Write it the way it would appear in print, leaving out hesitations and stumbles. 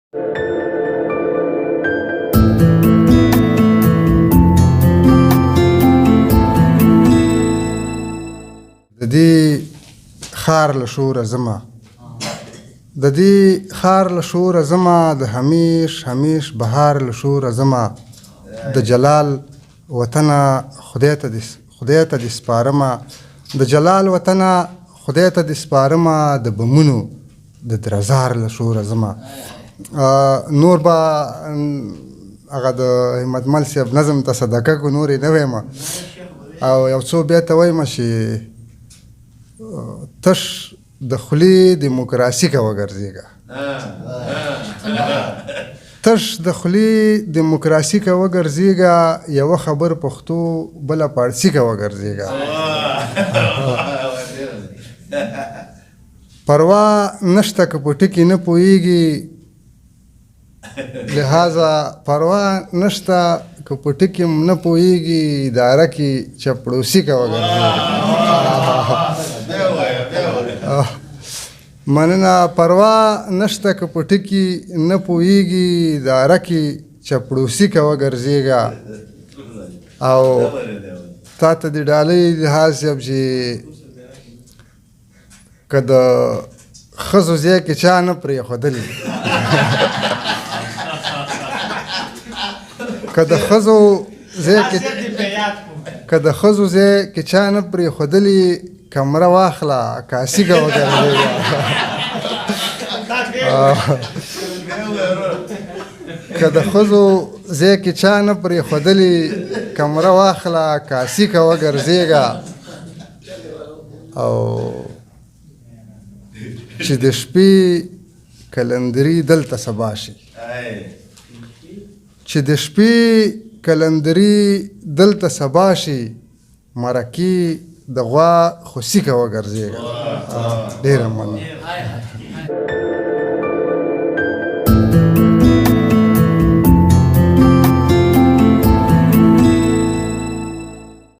د دې ښار له شوره ځمه، د دې ښار له شوره ځمه، د همیش همیش بهار له شوره ځمه، د جلال وطنه خدای ته دې خدای ته دې سپارمه، د جلال وطنه خدای ته دې سپارمه، د بمونو د درزار له شوره ځمه. نور به هغه د همت مل صاحب نظم ته صدقه کو، نور یې نه وایم او یو څو بیته وایم چې تش د خولې دیموکراسي که وګرځېږه، تش د خولې دیموکراسي که وګرځېږه، یوه خبر پښتو بله پاړسي که وګرځېږه. پروا نشته که په ټکي نه پوهېږي، لہذا پروا نشته که په ټکي هم نه پوهېږي، اداره کې چپړوسي که وګرځېږي. مننه. پروا نشته که په ټکي نه پوهېږي، اداره کې چپړوسي که وګرځېږه. او تا ته د ډالۍ لحاظ صاحب چې که د ښځو ځای کې چا نه پرېښودلې، که د ښځو ځای کې که د ښځو ځای کې چا نه پرېښودلې، کمره واخله کاسي که وګرځېږه. که د ښځو ځای کې چا نه پرېښودلې، کمره واخله کاسي که وګرځېږه. او چې د شپې کلندري دلته سبا شي، چې د شپې کلندري دلته سبا شي، مرکې د غوا خوسي که وګرځېږه. ډېره مننه.